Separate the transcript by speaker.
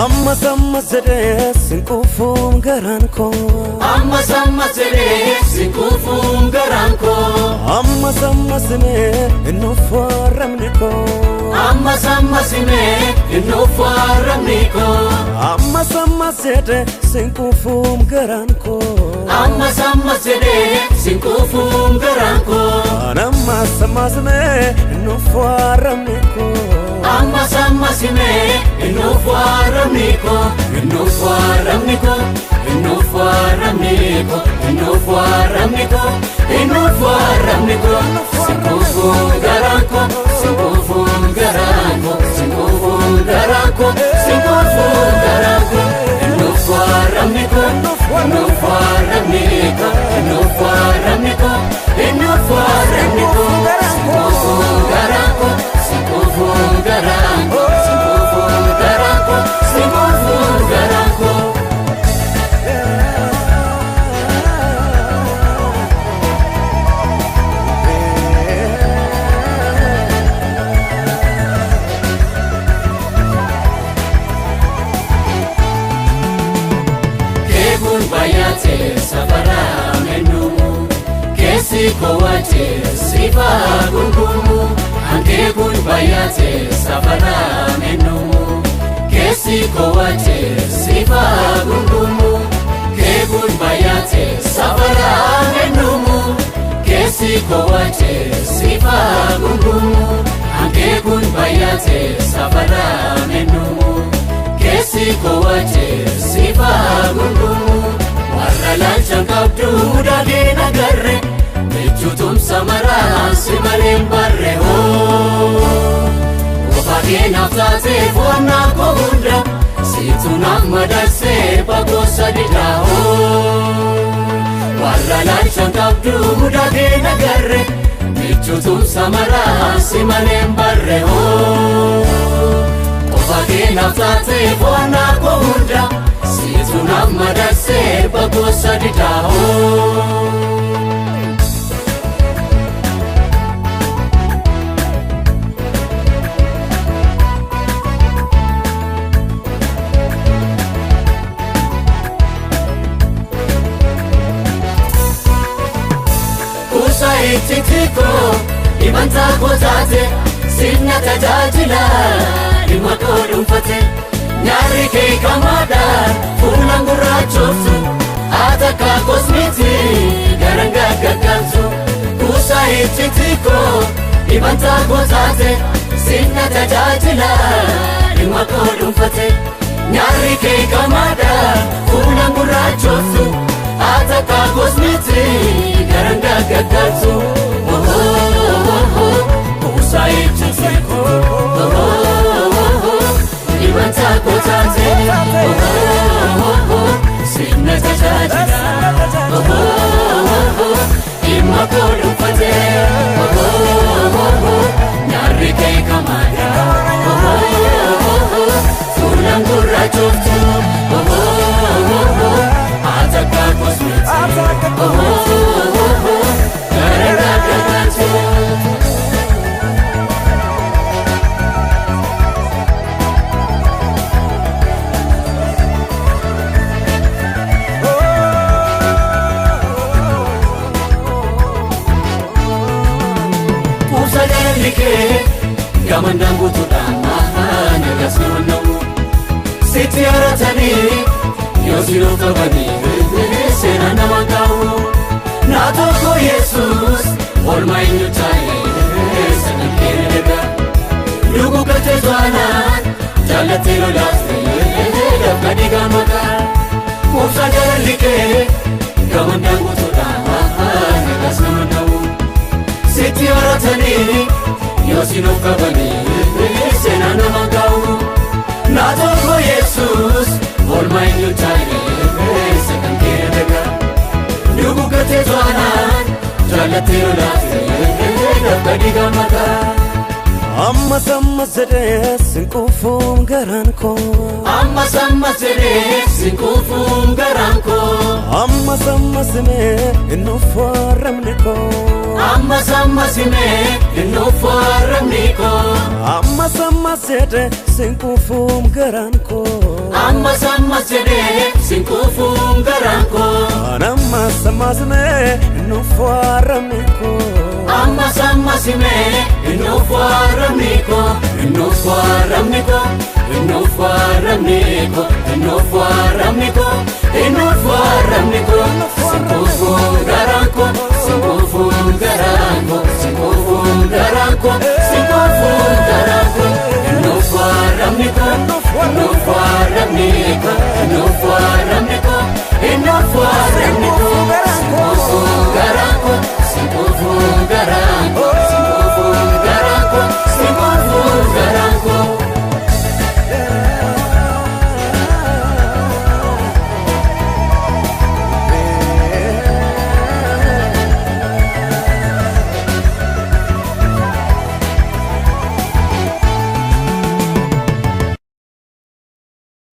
Speaker 1: Ammas ammas jedhee sin quufuun garaan koo.
Speaker 2: Ammas ammas jedhee sin quufuun garaan koo.
Speaker 1: Ammas ammas himee hin uffaramni koo.
Speaker 2: Ammas ammas himee hin uffaramni koo.
Speaker 1: Ammas ammas jedhee sin quufuun garaan koo.
Speaker 2: Ammas ammas jedhee sin quufuun garaan koo.
Speaker 1: Ammas ammas himee hin uffaramni koo.
Speaker 2: Ammas ammas himee hin uffaramni koo. Hin uffaramni koo. Hin uffaramni koo. Hin uffaramni koo. Hin uffaramni koo. Sin quufuun garaan koo. Sin quufuun garaan koo. Sin quufuun garaan koo. Sin quufuun garaan koo. Hin uffaramni koo. Hin uffaramni koo. Hin uffaramni koo. Hin uffaramni koo. Sin quufuun garaan koo. Sin quufuun garaan koo. Sin quufuun garaan koo. Sin quufuun garaan koo. Keekuun baay'atee safaraa mennumu keessi kowwaatee sifa gungumu. Ankeekuun baay'atee safaraa mennumu keessi kowwaatee sifa gungumu. Keekuun baay'atee safaraa mennumu keessi kowwaatee sifa gungumu. Ankeekuun baay'atee safaraa mennumu. Keessi kowwaatee sifa gungumu. Warra laalchan qabdu daadhiin agarre michuutumsa maraa si malee hin barre hoo. Qofa keenyaaf taatee foonnaa koo hunda siitu naaf madarsee bakkosa didaa hoo. Warra laalchan qabdu daadhiin agarre michuutumsa maraa si malee hin barre hoo. Qofa keenyaaf taatee foonnaa koo hunda siitu naaf madarsee bakkosa didaa hoo. Kuusaa itti xiqqoo dhibantaa koo taate sirna tajaajila dhimma koo dhuunfate nyaarri kee kamaadha fuulaan gurraachoftu haata kaakos miti garangaa gaggaabtu. Kuusaa itti xiqqoo dhibantaa koo taate sirna tajaajila dhimma koo dhuunfate nyaarri kee kamaadha fuulaan gurraachoftu haata kaakos miti garangaa gaggaabtu. Kuusaa itti xiqqoo dhibantaa koo taate sirna tajaajila dhimma koo dhuunfate nyaarri kee kamaadha fuulaan gurraachoftu haata kaakos miti garangaa gaggaabtu. Kuusaa jaalalli kee gamandaan guutuudhaan nagas nama na'u. Sitti haratanii yoo si qabanii seenaa nama kaa'u. Naa tokko Yesuus olmaa eenyu taa'ee sadan kee daga. Lugu galtee zuwaanaan jaallattee lolaaftee dafqa dhiigaa maqaa. Kuusaa jaalalli kee gamandaan guutuudhaan nagas nama na'u. Sitti haratanii yoo si qabanii seenaa nama kaa'u. Naa tokko Natti lolaafte dafqa diigamata.
Speaker 1: Ammas ammas jedhee sin quufuun garaan koo.
Speaker 2: Ammas ammas jedhee sin quufuun garaan koo.
Speaker 1: Ammas ammas himee hin uffaramne koo.
Speaker 2: Ammas ammas himee hin uffaramne koo.
Speaker 1: Ammas ammas jedhee sin quufuun garaan koo.
Speaker 2: Ammas ammas jedhee sin quufuun garaan koo.
Speaker 1: Ammas ammas himee hin uffaramne koo.
Speaker 2: Ammas ammas himee hin uffaramne koo. Hin uffaramne koo. Hin uffaramne koo. Hin uffaramne koo. Hin uffaramne koo. Sin quufuun garaan koo. Sin quufuun garaan koo. Sin quufuun garaan koo. Sin quufuun garaan koo. Hin uffaramne koo. Hin